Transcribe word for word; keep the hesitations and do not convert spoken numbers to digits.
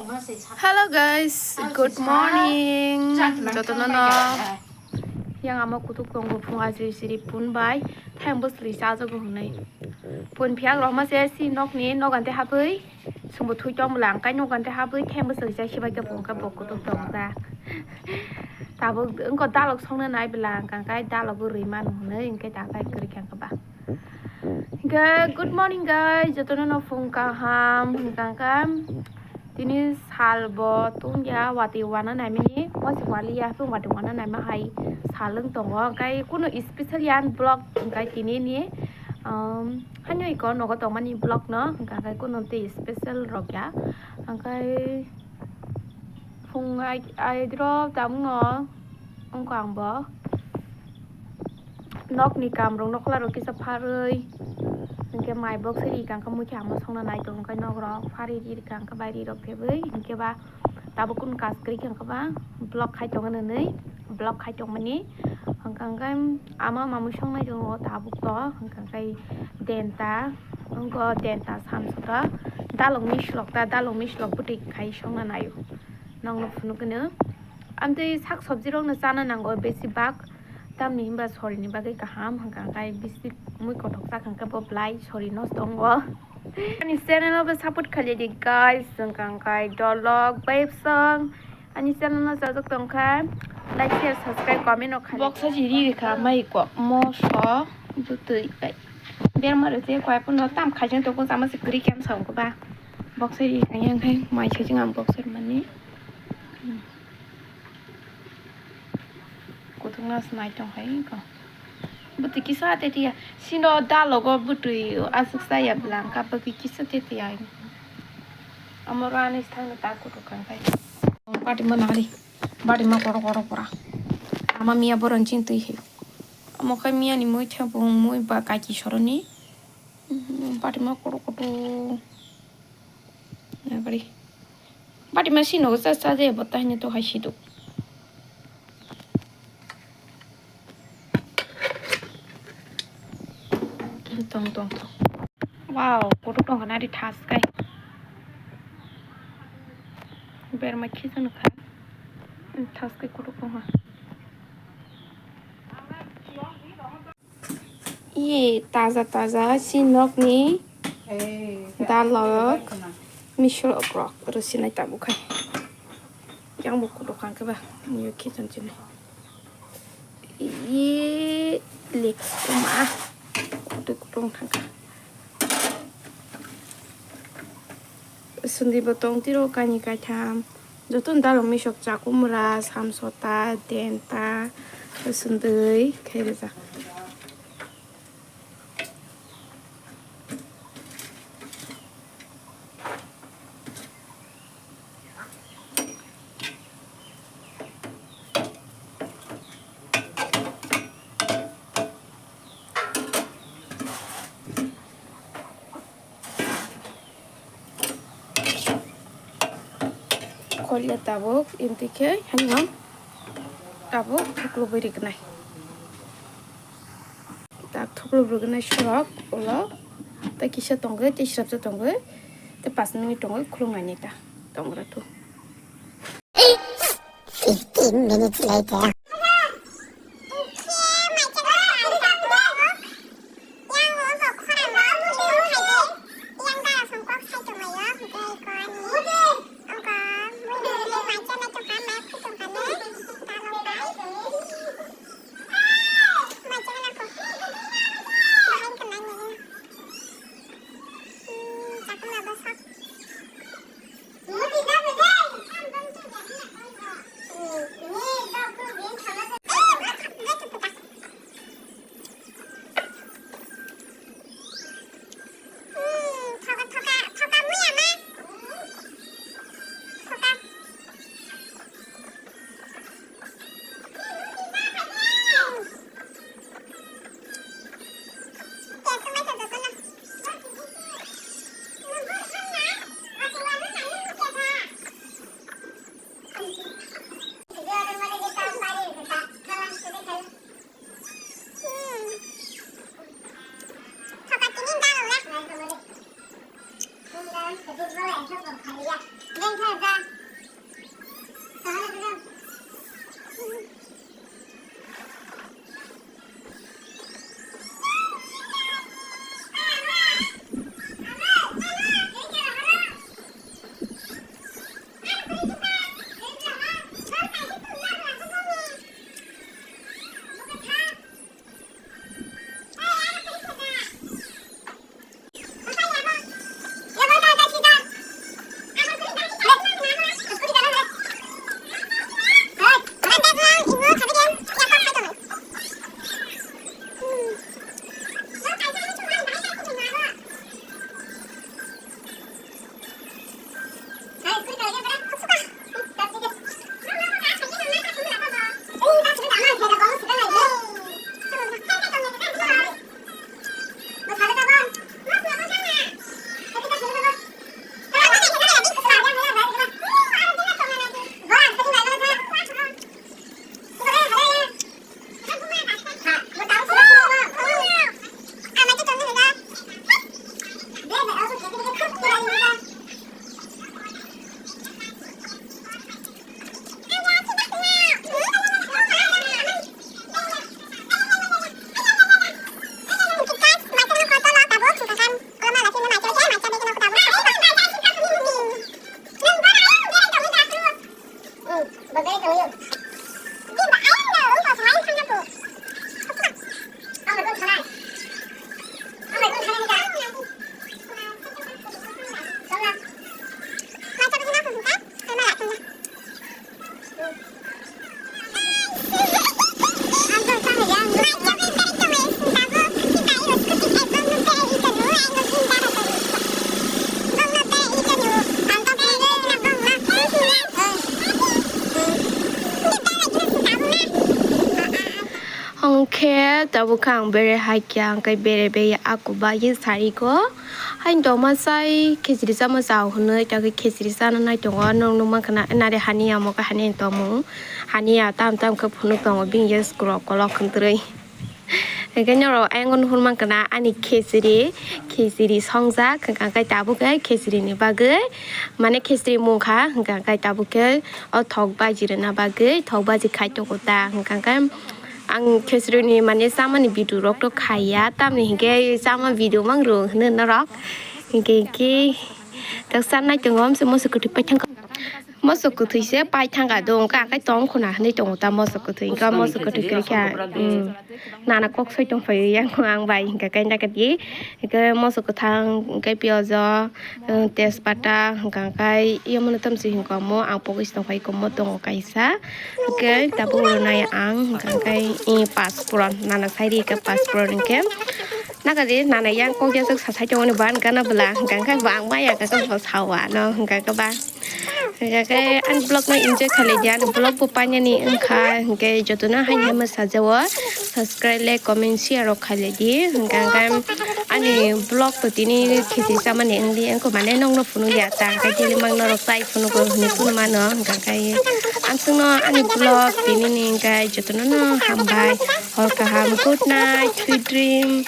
Hello guys, good morning. Jotono no. Yang ama kutuk tongo phung ajri siri pun bai. Thang bwsli chajago hwnwi. Pun phiya roma se si nokni nogante habwi. Sumbo thui tong bwla angkai nogante habwi thang bwsli chai sibai khe phung khe bo kutuk tong ta. Tabuk wngko dalok songna nai bwla angkai dalok rwi manu hwnwi hwnkhe ta kai kwrwi khe ba. Hingke, good morning guys, jotono no phung kaham, hingka hingka tini sal bo tungya, watwi wana naimani, wasi wali ya, phung watwi wana naima hai sal wng tongo, hingkai kuno special yan vlog, hingkai tini ni, um, hanyo iko nogo tongmani vlog no, hingka hingkai kuno tei special rok ya, hingkai phung ai, ai dro tamung no, wngko ang bo. Nokni kamrok nokla rok kisa pharwi, hingke mai box ri kangkha mui khe amo songna nai tongo, hingke nok rok pharwi ri kangkha bai ri rok phebwi, hingke ba tabuk kunu kas kwrwi khe wngkha ba vlog khai tongo nwnwi, vlog khai tongmani hwnkha hwnkhe ama mamui songnai tongo tabuk to hwnkha hwnkhe denta wngkha denta samsota dalok mislok ta dalok mislok bwtwi khai songna naio nokno phunukgwino. Amtwi sak sobji rokno chana nango besi bak, tamni hinba sorini bagwi kaham hwnkha hwnkhe bisi mui kothok chakha hwnkhe bo belai sori nosto wngo. Ani channel o bo support khaidi guys, hwnkha hwnkhe dolok bai bwswng ani channel no chajak tongkha like share subscribe comment no khaidi. Box o jiri rikha mai ko moso bwtwi bai berma rwse kwai phano tam khaijak tongo chama se kwrwi khe bwswng ba box o rikha yang khai mai se jeng ang box o mani. Kuthukna se nai tong khai ko. Bwtwi kisa tetiya. Sino dalogo bwtwi aswk saya bwla wngkha bwtwi kisa tetiya. Amo rani thangno ta kuthuk kha khai. Bati ma nari. Bati ma koro koro pora. Ama miya boron ching twi he. Amo khai miya ni mui thapung mui ba kaki soroni. Bati ma koro koro. Nabari. Bati ma sino sa sa je bota hini to hai sidu. Tong tong tong. Wow, kutuk tong kana di thas kai. Berma khisan kha. Thas kai kutuk tong ha. Iye taja taja si nokni dalok misol okrok rw sinai tabuk khai. Yang bo kutuk kang khe ba, niyo khitan chini. Iye lek kuma kutuk kutuk thang kha. Sundi bo tong tiro kaini kaitham. Joto ni dalok misok chakumra, samsota, denta, sundui khe rijak. Kholia tabuk, imtwi khe, haino tabuk thuklubwi riknai. Tak thuklubwi riknai sorok, ulo tei kisa tongwi, tei srapsa tongwi, tei pas minute tongwi, khulumnaini ta tongra thu. Fifteen minutes later. Hwnkhe tabuk khe ang bere hai khe ang khe bere bai aku bai sari ko. Hain tongma sai khichiri chama chao hwnwi, ta khe khichiri chana nai tongo. Nwng nukmankha na, nare hani ya mo khe hani tongmung. Hani ya tam tam khe phunuk tongo, bini yes krok kolok khwntwrwi. Hwnkhe norok ayang nuhur mankha na ani khichiri, khichiri songjak, hwnkha khe tabuk khe khichiri ni bagwi, mane khichiri mungkha, hwnkha khe tabuk khe o thok baji rwna bagwi, thok baji khai tongo ta, hwnkha khe ang khichiri ni mane chamani video rok to khaiya, tamni hinkhe chama video mang rw hwnwi norok, hinkhe hinkhe tak cha nai tongo, amse moso kwthwi paithang kha. Moso kwthwi se paithang kha do, hwnkha khe tong khuna hwnwi tongo ta moso kwthwi, hwnkha moso kwthwi kwrwi kha, mm, nana kok soi tong phai yang ang bai, hwnkha khe naka di, hwnkhe moso kwthang, hwnkhe piyaj o, tejpata, hwnkha khe yamano tamsi hwnkha mo ang pogwi se tong phai, komo tongo kaisa. Hwnkhe tabuk rwnai ang, hwnkha khe, i, paspuron, nana sai ri khe paspuron hwnkhe. Naka di, nana yang kok ya sa sai tongmani ban gana bwla, hwnkha khe bang ba ya khe bo sawa no, hwnkha khe ba. Hwnkha khe ani vlog no enjoy khalai di, ani vlog bo painani wngkha, hwnkhe jotono haini hwnma sajao, subscribe, like, comment, share rok khalai di, hwnkha khe ani vlog to tini khichiri chamani wngdi, wngkha mane nokno phunuk ya ta, hwnkha khe tini mang norok chai phunuk rok hinwi phunuk mano, hwnkha khe ang chwngno ani vlog tini ni wngkha jotono no hambai, hor kaham, good night, sweet dream.